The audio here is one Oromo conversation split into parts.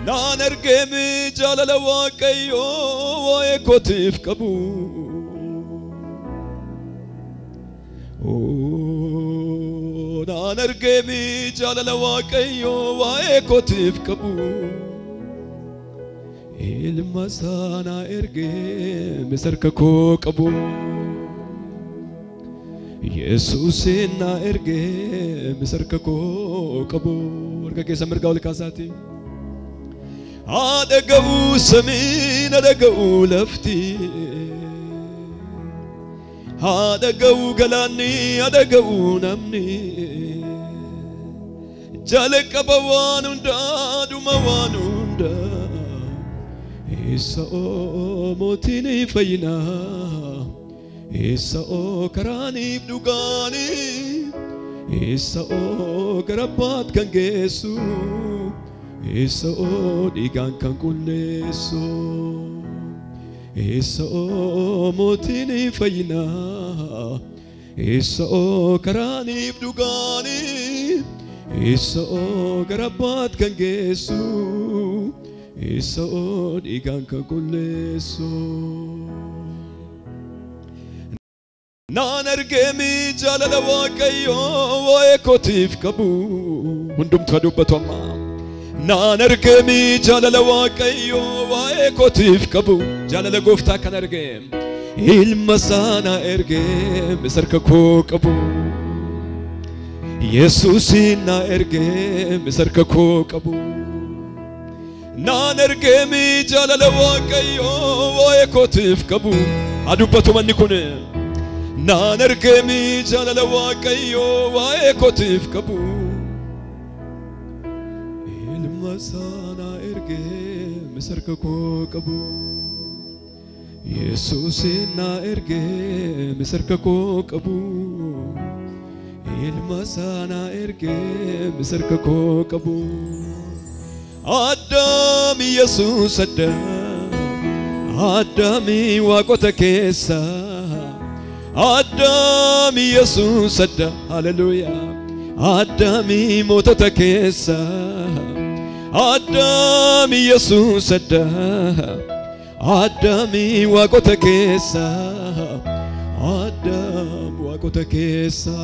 Naan ergeemi jaalala Waaqayyoo waa'ee kootiif qabu. Naan ergeemi jaalala Waaqayyoo waa'ee kootiif qabu. Ilma isaa na ergeemi sarka koo qabu. Yesuusin na ergeemi sarka koo qabu. Harka keessa mirgaa ol kaasaati. Adaga'u samiin adaga'u lafti. Adaga'u galaanni adaga'u namni. Jalqaba waan hundaa dhuma waan hundaa. Isa oo mootiin fayyinaa. Isa oo karaaniif dhugaanii. Isa oo gara abbaatti kan geessu. Isa oo dhiigaan kan qulleessu. Isa oo mootiin fayyinaa. Isa oo karaaniif dhugaanii. Isa oo gara abbaatti kan geessu. Isa oo dhiigaan kan qulleessu. Naan ergeemi jaalala Waaqayyoo waa'ee kootiif qabu. Hundumtuu haa dubbatu amma. Naan ergeemi jaalala Waaqayyoo waa'ee kootiif qabu. Jaalala gooftaa kan argee ilma isaa na ergeemi sarka koo qabu. Yesuusin na ergeemi sarka koo qabu. Naan ergeemi jaalala Waaqayyoo waa'ee kootiif qabu. Haa dubbatu manni kun. Naan ergeemi jaalala Waaqayyoo waa'ee kootiif qabu. Ilma isaa na ergeemi sarka koo qabu. Yesuusin na ergeemi sarka koo qabu. Ilma isaa na ergeemi sarka koo qabu. Addaami Yesuus addaam. Addaami waaqota keessa. Addaami Yesuus adda. Haleluuyaa. Addaami mootota keessa. Addaami Yesuus adda. Addaami waaqota keessa. Addaam waaqota keessa.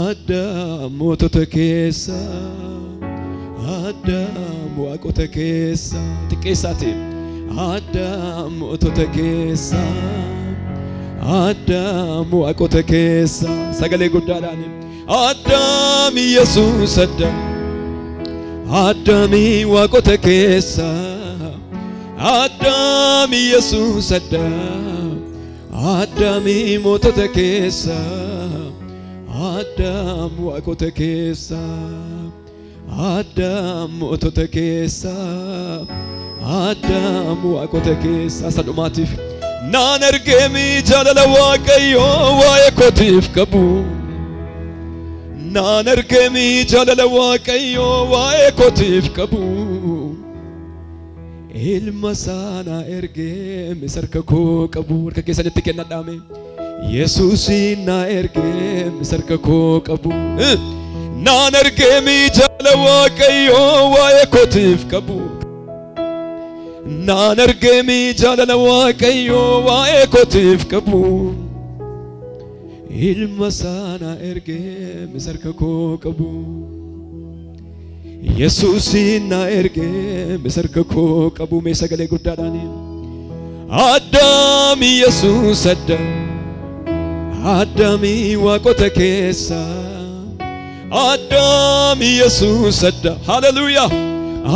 Addaam mootota keessa. Addaam waaqota keessa. Xiqqeessaati. Addaam mootota keessa. Addaam waaqota keessa. Sagalee guddaadhaan. Addaami Yesuus adda. Addaami waaqota keessa. Addaami Yesuus adda. Addaami mootota keessa. Addaam waaqota keessa. Addaam mootota keessa. Addaam waaqota keessa. Isa dhumaatiif. Naan ergeemi jaalala Waaqayyoo waa'ee kootiif qabu. Naan ergeemi jaalala Waaqayyoo waa'ee kootiif qabu. Ilma isaa na ergeemi sarka koo qabu. Harka keessanitti kennadhaame. Yesuusin na ergeemi sarka koo qabu. Naan ergeemi jaalala Waaqayyoo waa'ee kootiif qabu. Naan ergeemi jaalala Waaqayyoo waa'ee kootiif qabu. Ilma isaa na ergeemi sarka koo qabu. Yesuusin na ergeemi sarka koo qabu. Mee sagalee guddaadhaan. Addaami Yesuus adda. Addaami waaqota keessa. Addaami Yesuus adda. Haleluuyaa.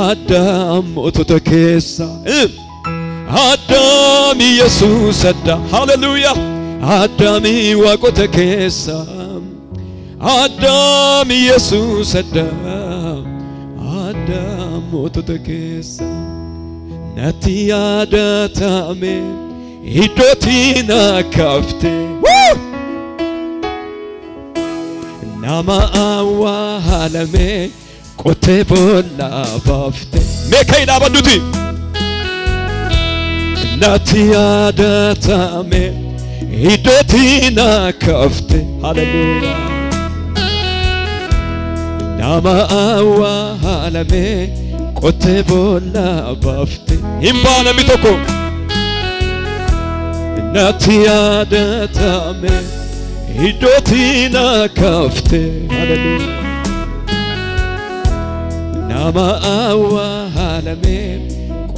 Addaam mootota keessa. Addaami Yesuus adda. Haleluuyaa. Addaami waaqota keessa. Addaami Yesuus adda. Addaam mootota keessa. Natti yaadatame iddootti na kaafte. Nama awwaalame qotee boolla baafte. Mee ka'ii dhaabadhuuti. Natti yaadatame iddootti na kaafte. Hallelujah. Nama awwaalame qottee boolla baafte. Hin baanami tokko. Natti yaadatame iddootti na kaafte. Hallelujah. Nama awwaalame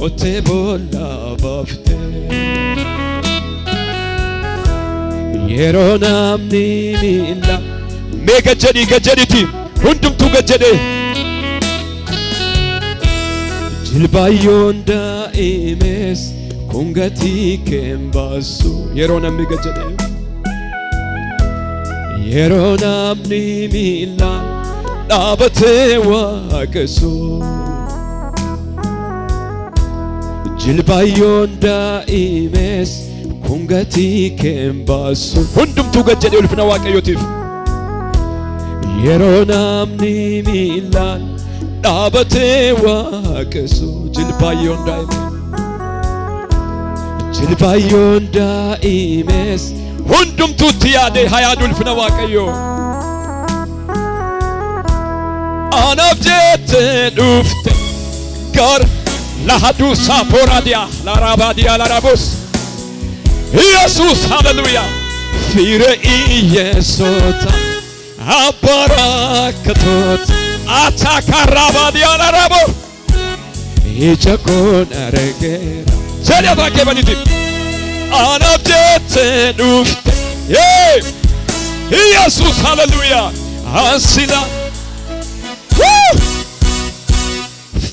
qottee boolla baafte. Yeroo namni miila mee gad jedhii gad jedhiti hundumtuu gad jedhee jilbaayyoon daa'imes kun gatii kee hin baasu. Yeroo namni gad jedhee yeroo namni miila dhaabatee waaqessu jilbaayyoon daa'imes kun gatii kee hin baasu. Hundumtuu gad jedhee ulfina Waaqayyootiif. Yeroo namni miilaan dhaabatee waaqessu jilbaayyoon daa'imes jilbaayyoon daa'imes hundumtuutti yaadee haa yaadu ulfina Waaqayyoo. Anaaf jettee dhufte gara lahaduu saaporaadiyaa larabaadiyaa larabus Yesuus hallelujah. Fira Iyeesota abbarakatoota atakarabadiyaa larabo ija koon argeera jedhe afaan kee baniiti. Anaaf jettee dhufte Yesuus hallelujah. Ansila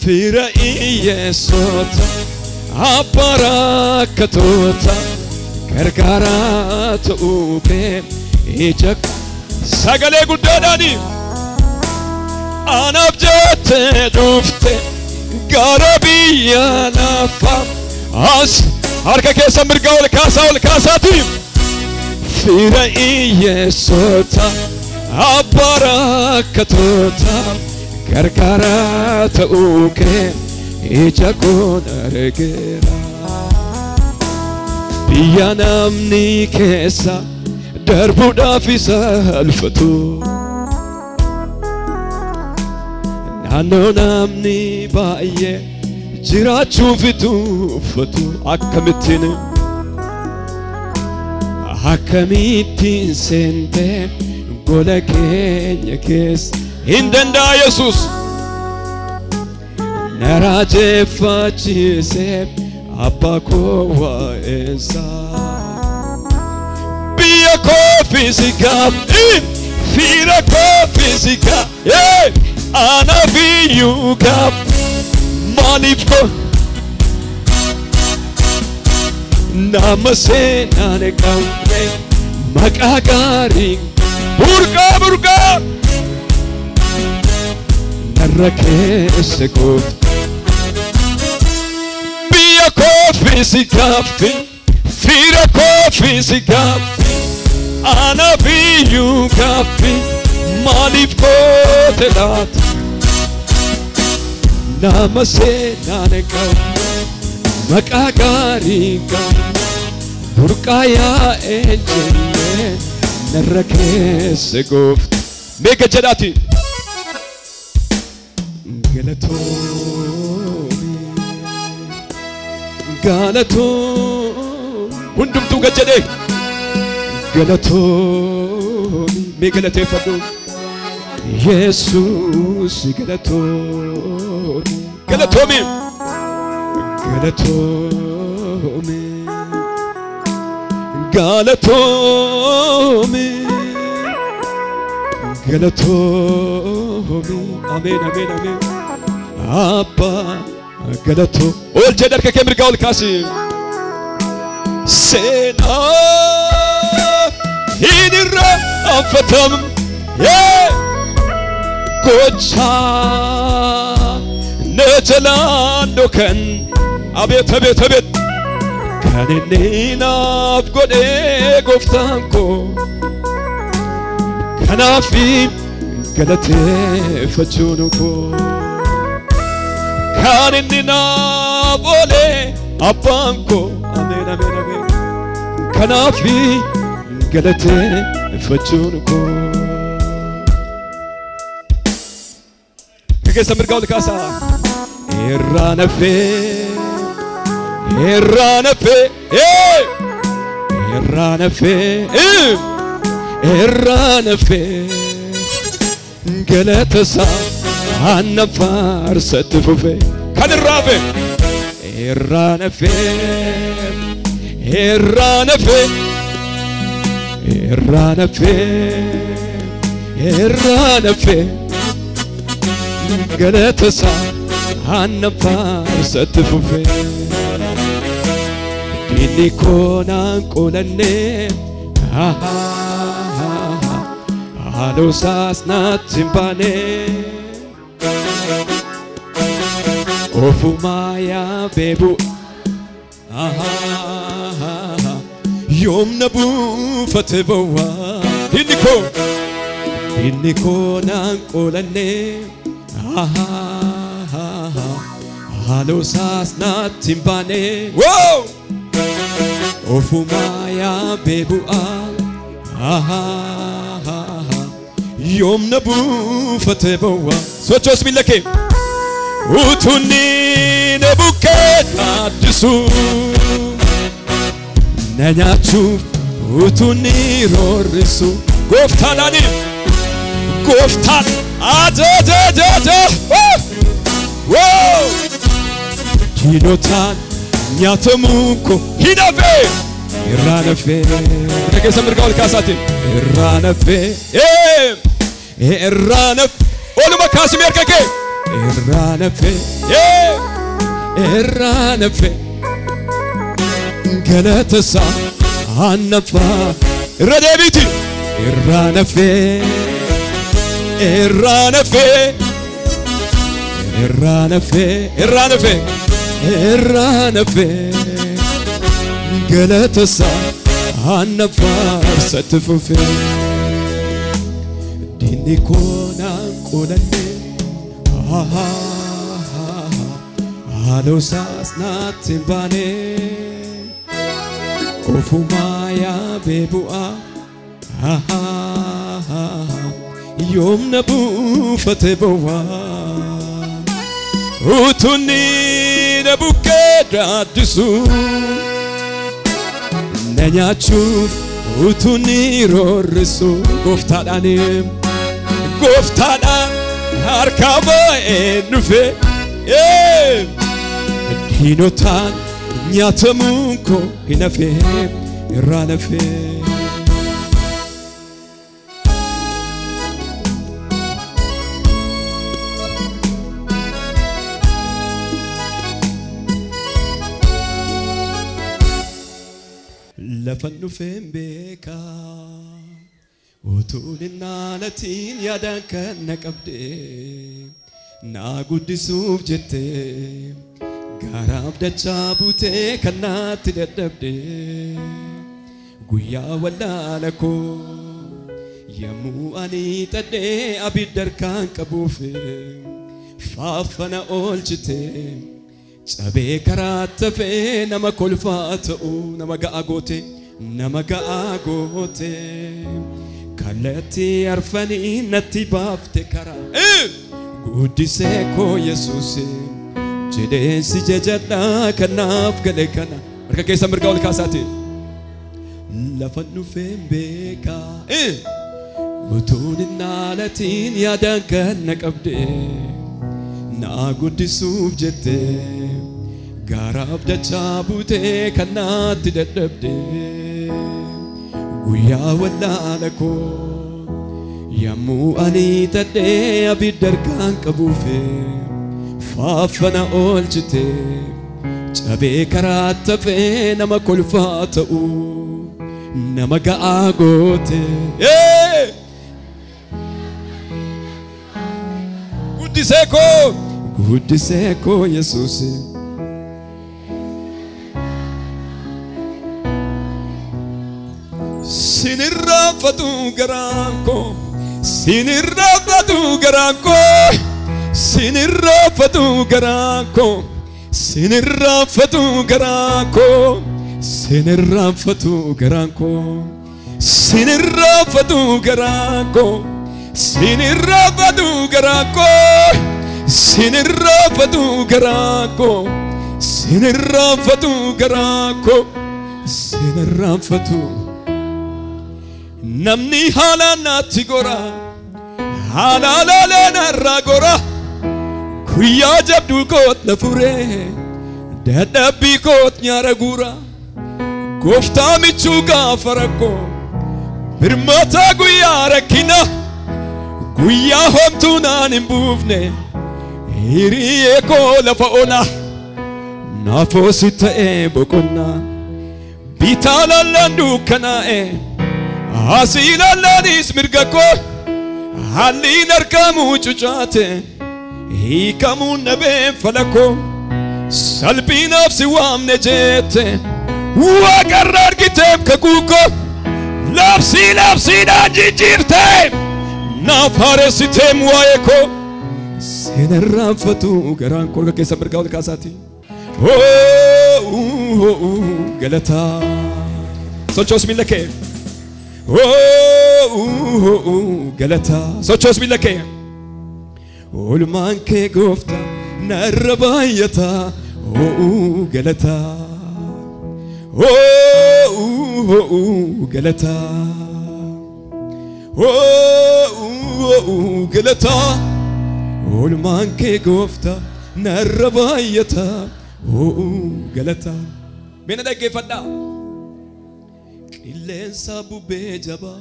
fira Iyeesota abbarakatoota gargaaraa ta'uu kee ija sagalee guddaadhaani. Anaaf jettee dhufte gara biyya lafaa as harka keessa mirgaa ol kaasaa ol kaasaati. Fira Iyeesota abbarakatoota gargaaraa ta'uu kee ija koon argeera. Biyya namni keessa darbuudhaaf isa alfatu naannoo namni baay'ee jiraachuuf tuuffatu akkamittiin akkamittiin seentee gola keenya keessa hin danda'a Yesuus. Na raajeffachiisee abbaa koo waa'eensaa biyya koo si gaaffi fira koo si gaaffi anaaf iyyuu gaaffi maaliif koo nama seenaan qabne maqaa gaarii burqaa burqaa narra keessa goofta. Biyya koo si gaaffi fira koo si gaaffi anaaf iyyuu gaaffi maaliif goote laata nama seenaan qabne maqaa gaarii qabne burqaa yaa'ee jenne narra keessa goofta. Meeqa jedhaati? Galatoomi galatoomi hundumtuu gad jedhee galatoomi mee galateeffadhu Yesuus galatoomi galatoomi galatoomi galatoomi galatoomi. Ameen ameen ameen. Abbaa galatoo ol jedhe harka kee mirgaa ol kaasi. Seenaa hin irraanfatamne gochaa na jalaan dhokan abeet abeet abeet kan inni naaf godhee gooftaan koo kanaaf galateeffachuun koo kan inni naaf oolee Abbaan koo ameen ameen ameen kanaafi galateeffachuun koo. Keessa mirgaa ol kaasaa. Irraa nafee irraa nafee irraa nafee irraa nafee galata isaa aannan faarsatti fufee kan irraa hafe irraa nafee irraa nafee irraa nafee irraa nafee galata isaa aannan faarsatti fufee diinni koo naan qolannee haaloo isaas natti hin baane ofumaa yaabee bu'a yoom na buufate bowwaa diinni koo naan qolannee haaloo isaas natti hin baane ofumaa yaabee bu'a yoom na buufate bowwaa sochoos miila kee utunni na bukkee dhaaddisu na nyaachuuf utunni roorrisu gooftaadhaani gooftaan ajajajaja diinotaan nyaatamuu koo hin hafee irraa nafee harka keessa mirgaa ol kaasaatiin irraa nafee irraa nafee oluma kaasimi harka kee irraa nafee irraa nafee galata isaa aannan faa irra deebiiti irraa nafee irraa nafee irraa nafee irraa nafee irraa nafee galata isaa aannan faarsatti fufee diinni koo naan qolannee haaloo isaas natti hin baane ofumaa yaabee bu'a yoom na buufate bowwaa utunni na bukkee dhaaddisu na nyaachuuf utunni roorrisu gooftaadhaan gooftaadhaan harka ba'ee dhufe diinotaan nyaatamuun koo hin hafee irraa nafee. Lafan dhufeen beekaa utuun hin haalatiin yaadaan kan na qabdee naa guddisuuf jettee garaaf dachaa buutee kan natti dadhabdee guyyaa wallaala koo yommuu ani xaddee abidda harkaan qabuuf faafana oolchitee cabee karaa tafee nama kolfaa ta'u nama ga'aa goote nama ga'aa goote kallattii arfanii natti baafte karaa guddisee koo Yesuus jedheen si jajadhaa kanaaf gale kana harka keessa mirgaa ol kaasaatiin lafa dhufeen beekaa utuun hin haalatiin yaadaan kan na qabdee naa guddisuuf jettee garaaf dachaa buutee kan natti dadhabdee guyyaa wallaala koo yommuu ani xaddee abidda harkaan qabuuf faafana oolchitee cabee karaa tafee nama kolfaa ta'u nama ga'aa goote guddisee koo guddisee koo Yesuus sinirraanfatu garaan koo sinirraanfatu garaan koo sinirraanfatu garaan koo Sinirraanfatu garaan koo, sinirraanfatu garaan koo, sinirraanfatu garaan koo, sinirraanfatu garaan koo, sinirraanfatu garaan koo, sinirraanfatu garaan koo, sinirraanfatu. Namni haala naatti gora, haala laalee narraa gora. Guyyaa jabduu koot na fure, dadhabbii koot nyaara guura. Gooftaa michuu gaafa rakkoo, birmataa guyyaa rakkina. Guyyaa homtuu naan hin buufne, hiriyyee koo lafa ona. Naafoosi ta'ee boqonnaa, bitaa laallaan dukkanaa'e, asii laallaanis mirga koo, halliin argamuu cucaate. Hiikamuun dhabeen falakoo, salphinaaf si waamne jette, waaqarra argiteef kakuu koo, labsii labsiidhaan jijjiirte, naaf haaressiteem waa'ee koo. Sinirraanfatu garaan koo. Harka keessa mirgaa ol kaasaati. Galataa. Sochoos miila kee. Galataa. Sochoos miila kee. Oolmaan kee gooftaa narra baay'ataa. Galataa. Galataa. Galataa. Oolmaan kee gooftaa narra baay'ataa. Galataa. Mee na dhaggeeffadhaa. Qilleensa bubbee jabaa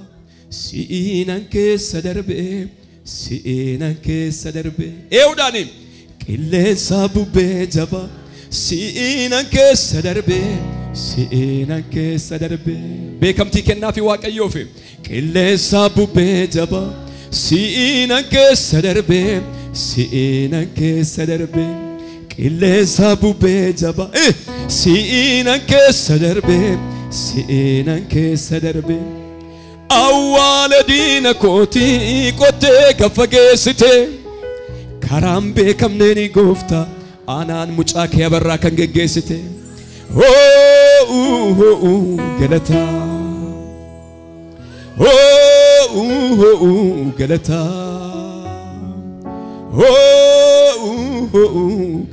si'iinan keessa darbee, si'iinan keessa darbee. Eewudhaani. Qilleensa bubbee jabaa si'iinan keessa darbee, si'iinan keessa darbee. Beekamtii kennaafi Waaqayyoof. Qilleensa bubbee jabaa si'iinan keessa darbee, si'iinan keessa darbee. Qilleensa bubbee jabaa si'iinan keessa darbee, si'iinan keessa darbee. Awwaala diina kootii qottee gaffa geessite, karaan beekamneen gooftaa aanaan mucaa kee abarraa kan geggeessite. Galataa. Galataa.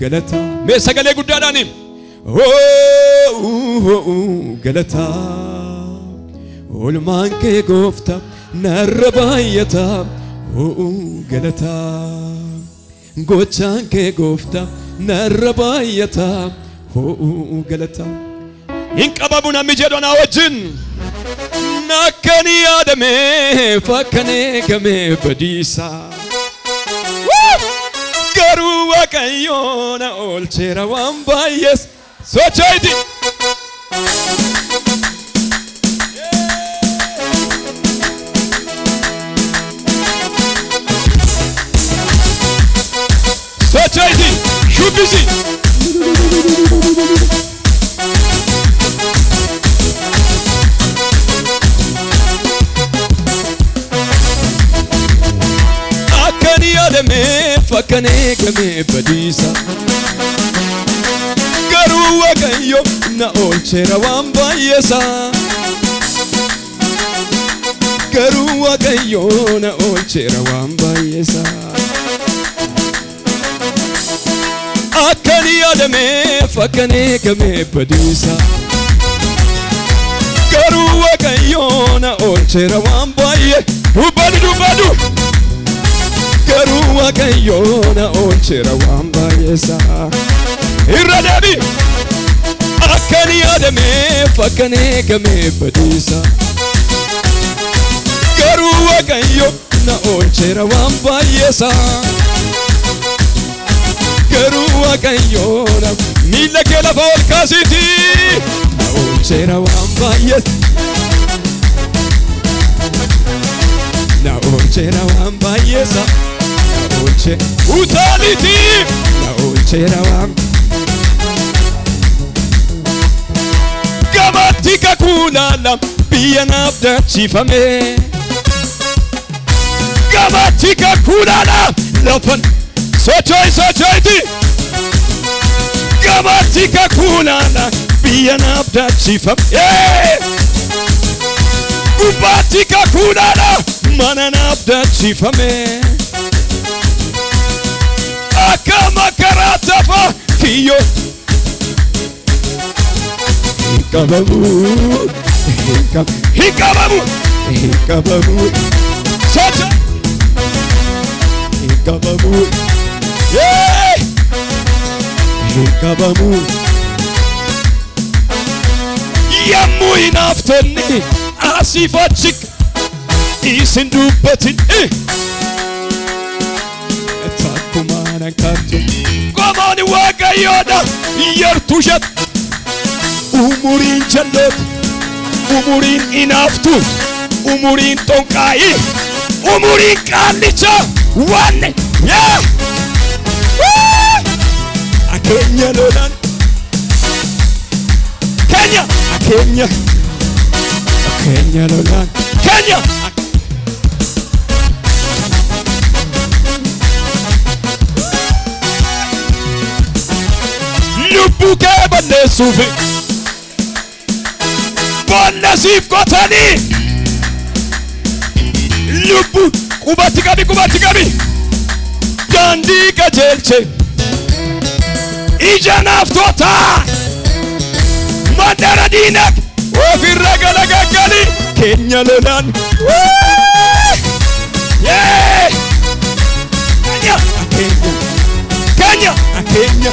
Galataa. Mee sagalee guddaadhaan. Galataa. Oolmaan kee gooftaa narra baay'ataa. Galataa. Gochaan kee gooftaa narra baay'ataa. Galataa. Hin qabamu namni jedhu anaa wajjin. Akkan yaadameef akkan eegame badiisaa. Garuu Waaqayyo na oolcheera waan baay'ees. Socho'iti. Socho'iti. Shubbisi. Akkan yaadameef akkan eegame badiisa. Garuu Waaqayyo na oolcheera waan baay'eesaa. Garuu Waaqayyo na oolcheera waan baay'eesaa. Akkan yaadameef akkan eegame badiisa. Garuu Waaqayyo na oolcheera waan baay'ee. Dubbadu dubbadu. Garuu Waaqayyo na oolcheera waan baay'eesaa. Irra deebi. Akkan yaadameef akkan eegame badiisa. Garuu Waaqayyo na oolcheera waan baay'eesaa. Garuu Waaqayyo na miila kee lafa ol kaasiiti. Na oolcheera waan baay'ees. Na oolcheera waan baay'eesaa. Na oolche utaaliiti. Na oolcheera waan gamatti kakuu laala biyya naaf daachifame. Gamatti kakuu laala lafan socho'i socho'iti. Ergamaatti kakuulaadha biyya naaf daachifame. Gubbaatti kakuulaadha mana naaf daachifame. Akka makaraa tafa kiyyoo. Hin qabamu, hin qabamu, hin qabamu. Socha. Hin qabamu. Hin qabamu. Yommuu hinaaftonni asiif achi isin dubbatin. Takkumaan hanqattu. Qomoon Waaqayyoodha yartuu shat. Umuriin jalloota, umuriin hinaaftu, umuriin xonqaa'ii, umuriin qaallicha waan yaa. Akeenya lolaan keenya akeenya akeenya lolaan keenya. Lubbuu kee balleessuuf boolla siif qotanii lubbuu qubatti qabi qubatti qabi daandii qajeelche ija naaftootaa mandara diinak ofirra galagaggali keenya lolaan. Keenya akeenya keenya akeenya.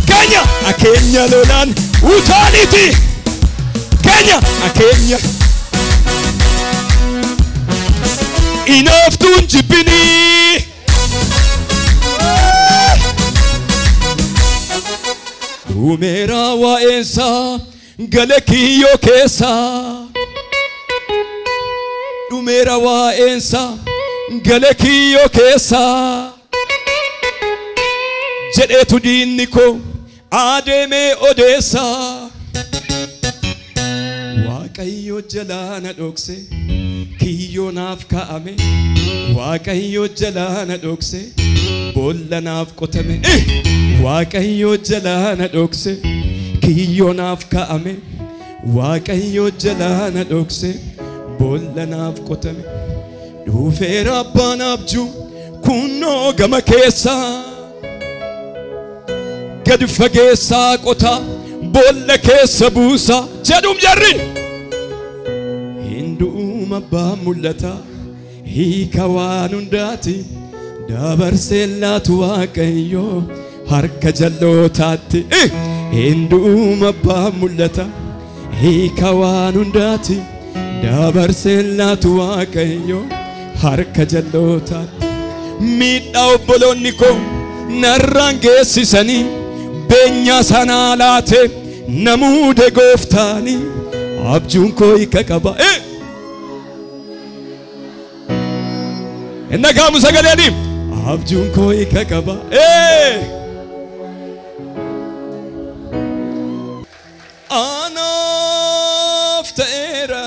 Keenya akeenya lolaan utaaliiti. Keenya akeenya. Hinaaftuun jibbinii. Dhumeera waa'eensaa gala kiyyoo keessaa. Dhumeera waa'eensaa gala kiyyoo keessaa. Jedheetu diinni koo adeemee odeessaa. Waaqayyo jalaa na dhokse kiyyoo naaf kaa'ame. Waaqayyo jalaa na dhokse boolla naaf qotame. Waaqayyo jalaa na dhokse kiyyoo naaf kaa'ame. Waaqayyo jalaa na dhokse boolla naaf qotame. Dhufeera abbaan abjuu kunoo gama keessaa. Gadi fageessaa qotaa boolla keessa buusaa jedhum jarri. Hin du'uuma abbaa mul'ata hiika waan hundaati dabarsee laatu Waaqayyo harka jallootaatti. Hin du'uuma abbaa mul'ata hiika waan hundaati dabarsee laatu Waaqayyo harka jallootaatti. Miidhaa obboloonni koo narraan geessisanii beenyaa sanaa laate namuude gooftaanii abjuun koo hiika qaba. Hin dhaga'amu sagaleeni. Abjuun koo hiika qaba. Anaaf ta'eera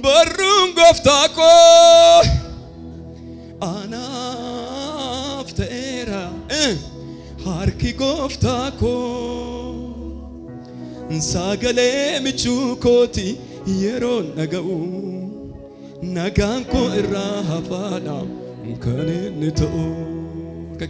barruun gooftaa koo. Anaaf ta'eera harki gooftaa koo. Sagalee michuu kooti yeroo dhaga'u nagaan koo irraa hafaadha kan inni ta'u.